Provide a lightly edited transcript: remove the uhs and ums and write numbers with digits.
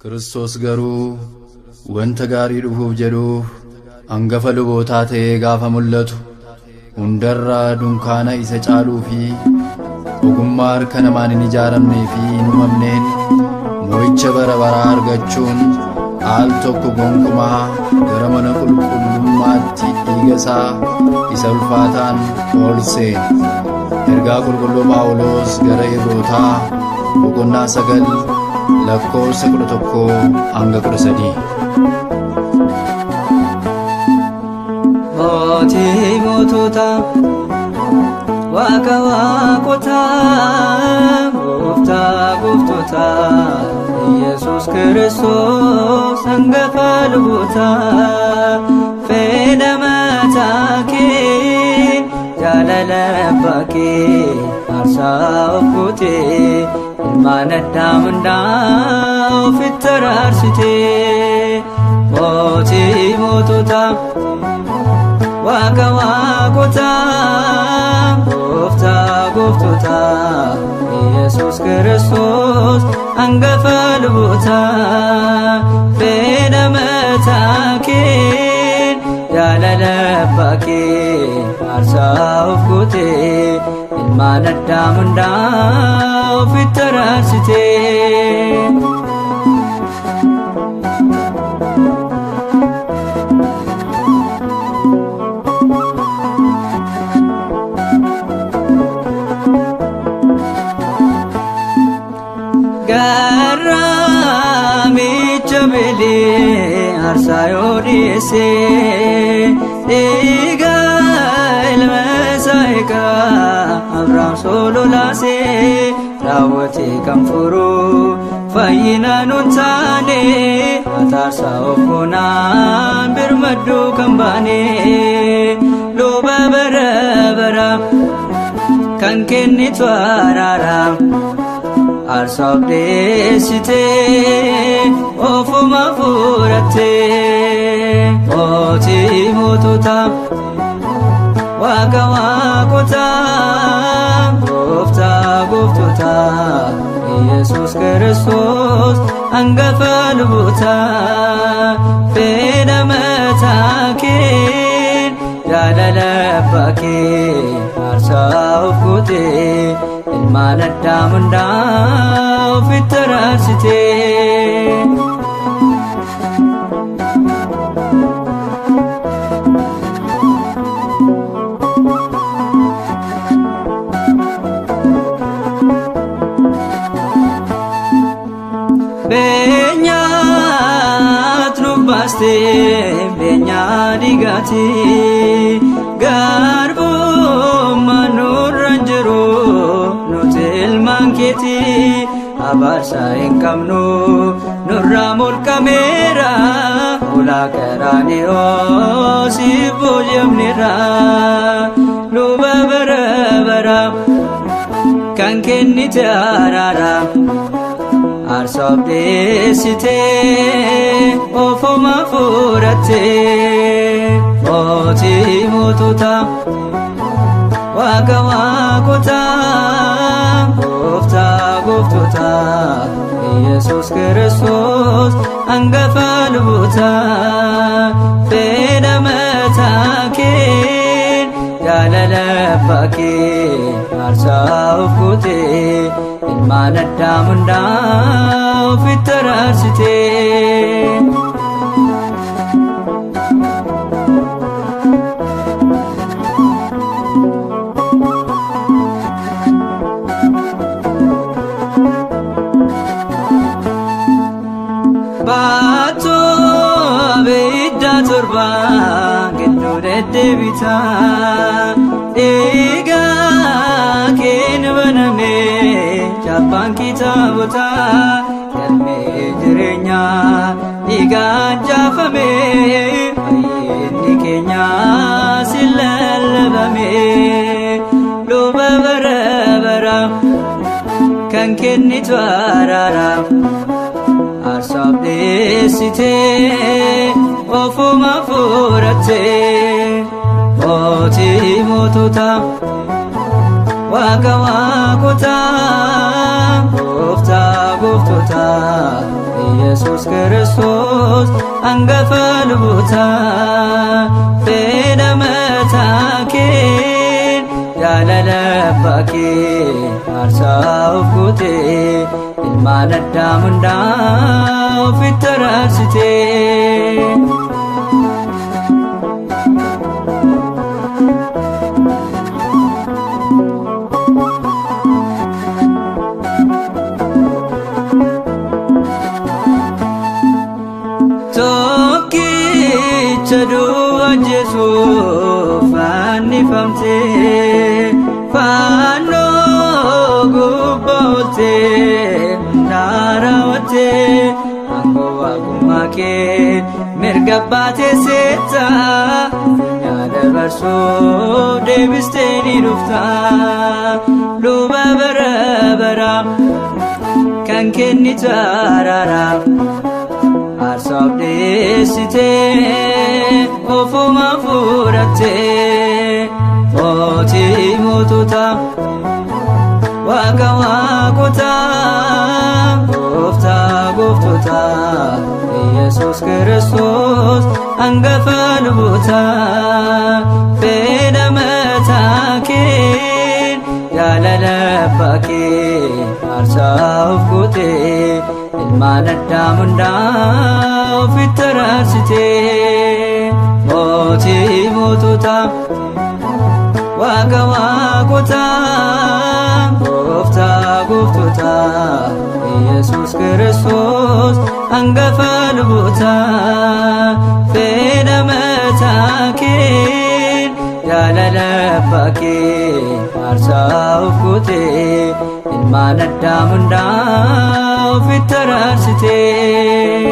Kiristoos garuu wanta gaarii dhufuuf jedhuuf hangafa lubootaa ta'ee gaafa mul'atu hundarraa dunkaana isa caaluu fi ogummaa harka namaan hin ijaaramnee fi hin uumamneen mo'icha bara baraa argachuun al tokko gonkumaa gara mana qulqullummaatti dhiiga isaa isa ulfaataan ol seene. Ergaa qulqulluu Phaawulos gara Ibrootaa boqonnaa 9 lakkoofsa 11 hanga 13. Mootii moototaa, Waaqa waaqotaa, Gooftaa gooftotaa, Yesuus Kiristoos hangafa lubootaa, fedha mataa kee, jaalala abbaa kee, aarsaa of gootee, ilmaan Addaam hundaa ofitti araarsitee. Mootii moototaa, Waaqa waaqotaa, Gooftaa gooftotaa, Yesuus Kiristoos hangafa lubootaa, fedha mataa kee, jaalala abbaa kee, aarsaa of gootee, ilmaan Addaam hundaa ofitti araarsitee. Garraamicha beelee aarsaa yoo dhiyeesse, dhiiga ilma isaa eegaa Abrahaam sololaase, raawwatee kan furu fayyina nun taane, ataarsaa of goonaan birmadduu kan baane, luba bara bara kan kennitu araara, aarsaa of dhiyeessitee ofuma fudhattee. Mootii moototaa, Waaqa waaqotaa, Gooftaa gooftotaa, Yesuus Kiristoos hangafa lubootaa, fedha mataa kee, jaalala abbaa kee, aarsaa of gootee, ilmaan Addaam hundaa ofitti araarsitee. Beenyaat nu baastee, beenyaa dhiigaati, garbummaa nurra hin jiru, nuti ilmaan keeti, abaarsa hin qabnu nurraa mulqameera, ulaa qaraani'oo siif booji'amneerra, luba bara bara kan kennite araara, aarsaa of dhiyeessitee ofuma fudhattee. Mootii moototaa, Waaqa waaqotaa, Gooftaa gooftotaa, Yesuus Kiristoos hangafa lubootaa, fedha mataa kee, jaalala abbaa kee, aarsaa of gootee, ilmaan Addaam hundaa ofitti araarsitee. Baatoo abiddaa torba gidduu deddeebitaa, dhiiga keen baname chaappaan kitaabotaa, galmee jireenyaa dhiigaan caafame, fayyinni keenya si lallabame, luba bara bara kan kennitu araara, Dhiyeessitee ofuma fudhattee, mootii moototaa, waaqa waaqotaa, gooftaa gooftotaa, Yesuus Kiristoos hangafa lubootaa, fedha mataa keen jaalala abbaa kee aarsaa of gootee ilmaan Addaam hundaa ofitti araarsitee. Tokkicha du'a Jesuuf fannifamtee, fannoo gubbaa ooltee hundaa raawwattee, aangoo waaqummaa kee mirga baatee seetta, addunyaa dabarsuuf deebistee ni dhufta. Luba bara baraa kan kennitu araara, aarsaaf dhiyeessitee ofuma fudhattee, mootii moototaa, waaqa waaqotaa, gooftaa gooftotaa, Yesuus Kiristoos hangafa lubootaa, fedha mataa keen jaalala abbaa kee aarsaa of gootee ilmaan Addaam hundaa ofitti araarsitee. Mootii moototaa, waaqa waaqotaa, gooftaa gooftotaa, Yesuus Kiristoos hangafa lubootaa, fedha mataa keen jaalala abbaa kee aarsaa of gootee ilmaan Addaam hundaa ofitti araarsitee.